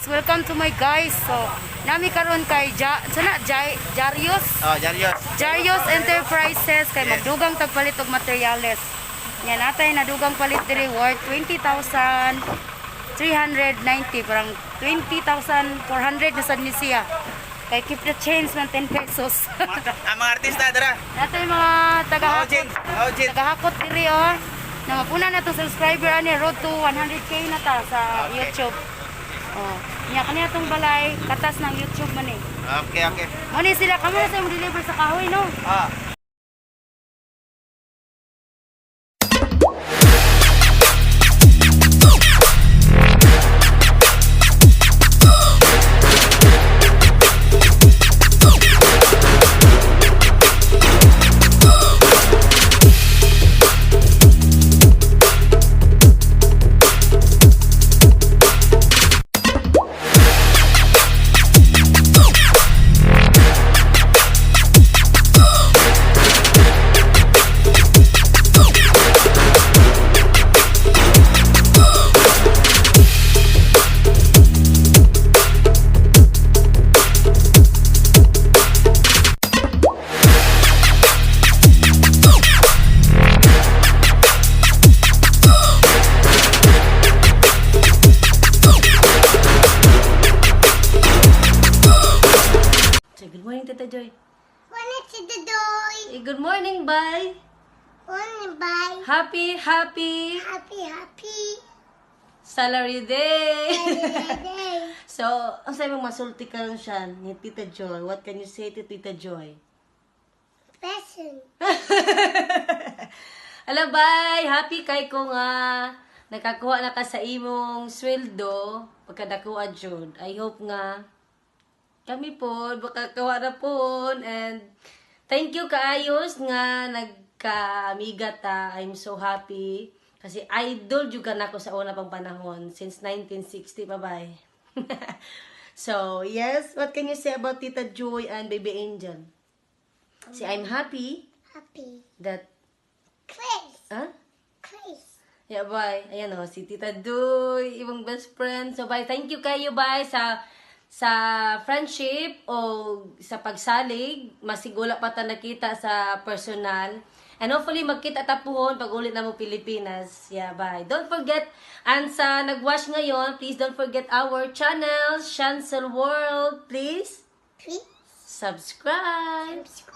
Welcome to my guys. So, nami karon kay Ja, sana Jai, Jarius. Oh, Jarius. Jarius Enterprises kay Yes. magdugang tagpalit og materyales. Nya natay nadugang palit diri worth 20,390, parang 20,400 na sad ni siya. Kay keep the change man 10 pesos. Ang mga artista dara. Natay mga Oh, tagahakot. Jin. Oh, Jin. Tagahakot diri oh. Na mapuna na to subscriber ani, road to 100K na ta sa Okay. YouTube. Oh, nya kaniya tong balay katas ng YouTube man eh. Okay. Mo ni sila kamo na sa imong deliver sa kahoy, no. Ah. Say, good morning, Tita Joy. Morning, Tita Joy. Eh, good morning, bye. Morning, bye. Happy, happy Happy, happy. salary day. Day. So, ang sabi mong masulti ka lang siya ni Tita Joy. What can you say to Tita Joy? Fashion. Ala, bye! Happy kay ko nga nakakuha na ka sa imong sweldo pagkadakuha jud. I hope nga kami po, makakawa na po. And thank you kaayos nga nagkaamiga ta. I'm so happy. Kasi idol juga nako sa una pang panahon. Since 1960 pa bye. So, yes, what can you say about Tita Joy and Baby Angel? See, I'm happy Happy. that, Chris. huh? Chris. Yeah, bye. Ayan o, si Tita Duy, ibang best friend. So, bye. Thank you kayo, bye, sa friendship o sa pagsalig. Masigula pa ta nakita sa personal. And hopefully, magkita ta puhon pag ulit na mo Pilipinas. Yeah, bye. Don't forget, and sa nag-watch ngayon, please don't forget our channel, Shansel World. Please, Please. Subscribe. Subscribe.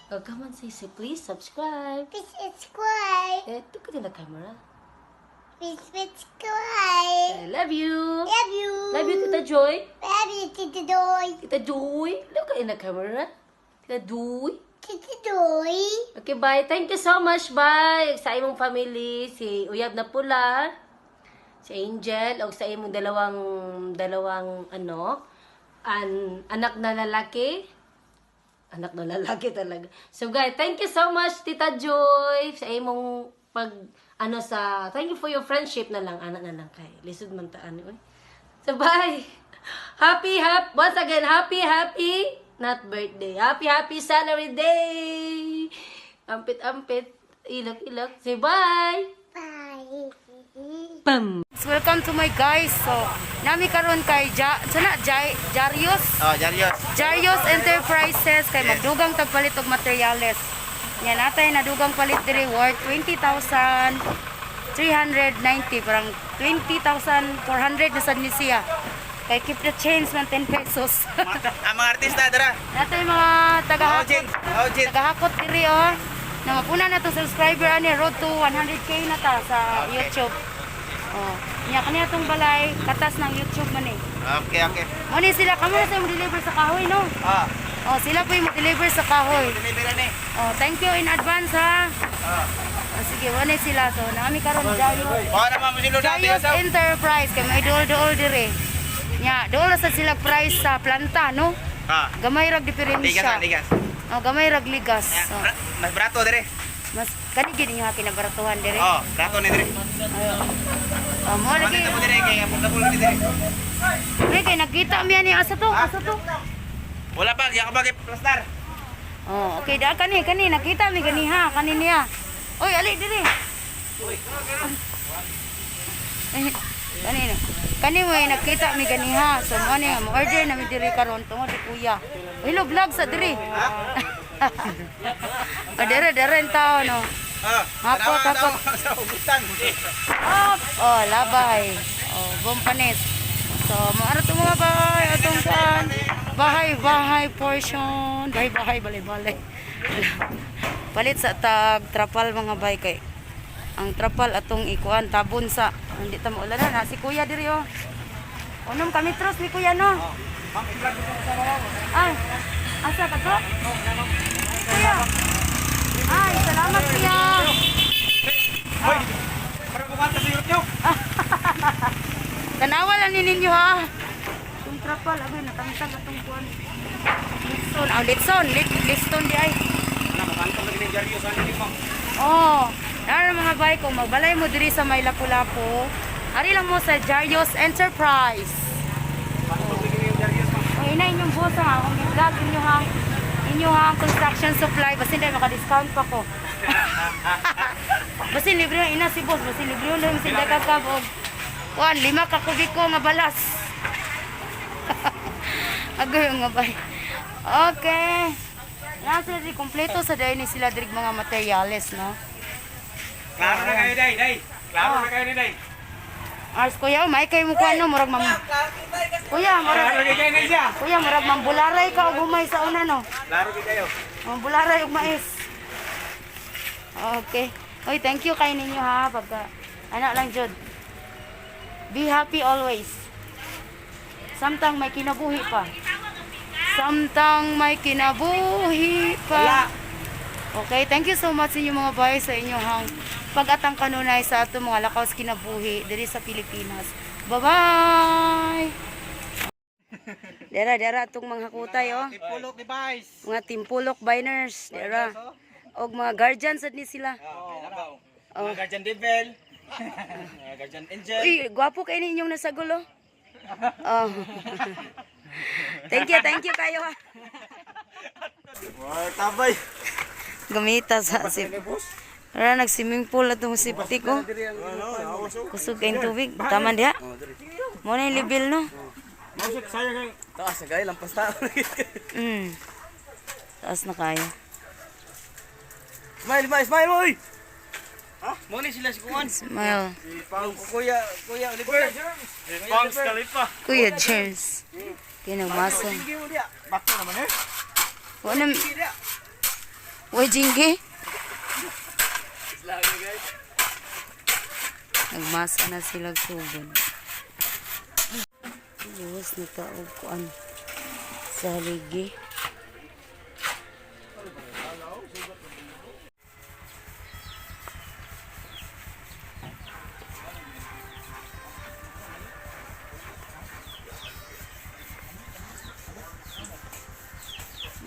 Oh, come on, say, please subscribe. Please subscribe. Eh, look at the camera. Please subscribe. I love you. Love you. Love you, Tita Joy. Love you, Tita Joy. Tita Joy. Look in the camera. Tita Joy. Tita Joy. Okay, bye. Thank you so much, bye. Sa imong family, si Uyab na pula, si Angel, o sa imong dalawang, dalawang, ano, anak na lalaki. Anak na lalaki talaga. So, guys, thank you so much, Tita Joy, sa imong pag, ano sa, thank you for your friendship na lang, anak na lang kay. Lisod man ta, ano, oy. So, bye! Happy, happy, once again, happy, happy, not birthday. Happy, happy salary day! Ampit, ampit, ilok, ilok. Say bye! Bye. Bam! Welcome to my guys. So, nami karon kay Ja, sana Jai, Jarius. Oh, Jarius. Jarius Enterprises kay Yes. magdugang tagpalit og materyales. Nya natay nadugang palit diri worth 20,390, parang 20,400 na sad ni siya. Kay keep the change man 10 pesos. Ang mga artista dara. Natay mga Oh, tagahakot. Jin. Oh, Jin. Tagahakot diri oh. Na mapuna na to subscriber ani, road to 100K na ta sa Okay. YouTube. Oh, nya kaniya tong balay katas ng YouTube man eh. Okay. Mo ni sila kamo na sa imong deliver sa kahoy, no. Ah. Oh, sila po yung deliver sa kahoy. Deliver ni. Oh, thank you in advance ha. Ah. Oh, sige, wala sila. So, naami karon Jarius. Baka naman mo sila dati Jarius sa. Enterprise kay may dool-dool dire. Nya, dool sa sila price sa planta, no? Ah. Gamay rag Ligas diferensya. ah, ligas. Oh, gamay rag ligas. Ayan, Oh, mas brato dire. mas kani gid niyo kinabaratuhan dire. Oh, brato ni dire. Oh, mo lagi. Manita mo dire kay apol ni dire. Pre, kay nakita mi ani asa to? Asa to? Wala pa, giya ka ba kay plastar? Oh, okay da kani kani nakita mi gani ha, kani niya. Oy, ali dire. Eh, kani na. Kani mo nakita mi ganiha. So mo ni mo order na mi diri karon tungod ni kuya. Hello vlog sa diri. O dere dere ang tao no. Ah, Hapot, hapot. Sa ugutan. Up! Oh, labay. Oh, bumpanis. So, maano to mga bahay atong kan. Bahay, bahay portion. Bahay, bahay, balay, balay. Palit sa tag trapal mga bay kay. Ang trapal atong ikuan tabon sa hindi ta maulanan na si kuya diri oh. Unom kami tros ni kuya no. Ay, asa ka to? Kuya. Ay, salamat kuya. Hoy, para kumanta sa YouTube. Tanawa lang ni ninyo ha. Itong trapal, abay, natangtang atong kuwan. Litson, oh, litson, litson di ay. Ana, makantong lagi ng dyaryo sa akin mo. Oh, nara mga bay, kung magbalay mo diri sa may Lapu-Lapu, ari lang mo sa Jarios Enterprise. Makantong lagi ng dyaryo sa. Ang ina inyong boss ha, kung i-vlog inyo ha, inyo ha, ang construction supply, basin dahil maka-discount pa ko. Basin libre ang ina si boss, basin libre ang si Deka Kab og kuan, 5 ka kubiko nga balas. Agoy nga bay. Okay. Nasa di kompleto sa dahil ni sila diri mga materyales, no? Klaro na kayo, day, day. Klaro na kayo ni day. Ars kuya, oh, may kay mo kuan no, murag mam. Kuya, murag Klaro kay kayo siya. Kuya, murag mambularay ka og humay sa una no. Klaro kay kayo. Mambularay og mais. Okay. Oy, thank you kay ninyo ha pagka ana lang jud. Be happy always. Samtang may kinabuhi pa. Samtang may kinabuhi pa. Okay, thank you so much sa inyong mga bay sa inyong hang pag-atang kanunay sa atong mga lakaw sa kinabuhi diri sa Pilipinas. Bye-bye! Dera, dera atong mga hakutay oh. Tipulok ni Vice. Mga timpulok biners, dera. Og mga guardians sad ni sila. Oh. Mga guardian devil. Mga guardian angel. Uy, gwapo kay ninyong nasagol oh. Oh. Thank you kayo ha. Wah, tabay. Gumita sa sip. Wala nag-swimming pool atong siptik oh. Kusog kayong tubig. Tama diha. Mo na yung level no. Mausok sayang ang taas na kayo lampas tao. Taas na kayo. Smile, smile, smile, oy. Ha? Mo ni sila si Kuan. Smile. Si Pang Kuya, Kuya Oliver. Si Pang Khalifa. Kuya James. Kinagmasa. Sige mo diya. Bako naman eh. Wala na. Uy, jinggi. Nagmasa na sila sugod. Diyos na taog kuan sa haligi.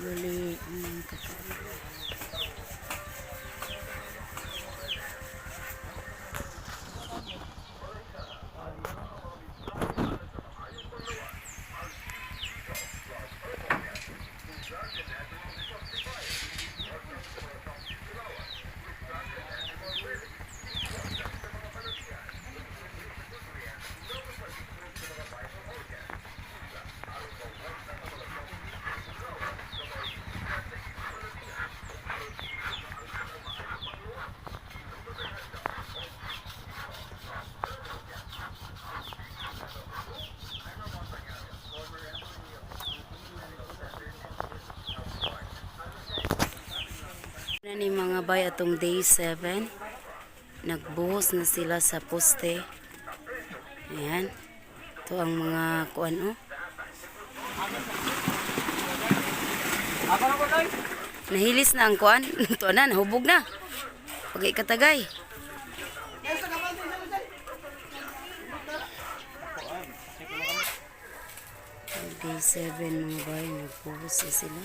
Dali, kaka- Na ni mga bay atong day 7. Nagbuhos na sila sa poste. Ayan. Ito ang mga kuan oh. Nahilis na ang kuan. Ito na, nahubog na. Pag ikatagay. Day 7 mga bay, nagbuhos na sila.